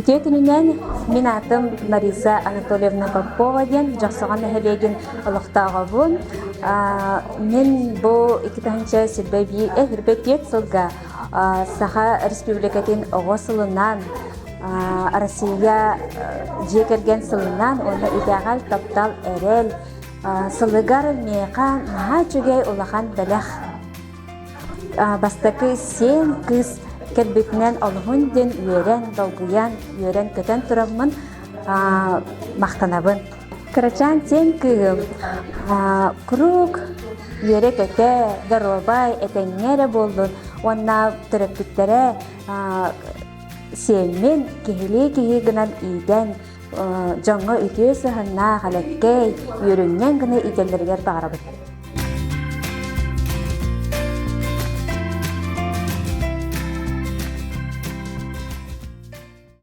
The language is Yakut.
Үтүө күнүнэн мин аатым Лариса Анатольевна Попова диэн Дьохсоҕон нэһилиэгин олохтооҕобун. Мин бу 2021 сылга Саха Республикатын оҕо сылынан Россия дьиэ кэргэн сылынан уонна итэҕэл, таптал, эрэл сылыгар миэхэ наһаа үчүгэй улахан бэлэх Бастакы сиэн кыыс кэлбитинэн олуһун диэн үөрэн, долгуйан, үөрэн-көтөн тураммын махтанабын. Кырачаан сиэн кыыһым куруук үөрэ-көтө, доруобай, этэҥҥэ эрэ буоллун уонна төрөппүттэрэ сиэммин киһилии киһи гынан иитэн, дьоҥҥо үтүө сыһыаннаах, элэккэй, үөрүнньэҥ гына иитэллэригэр баҕарабын.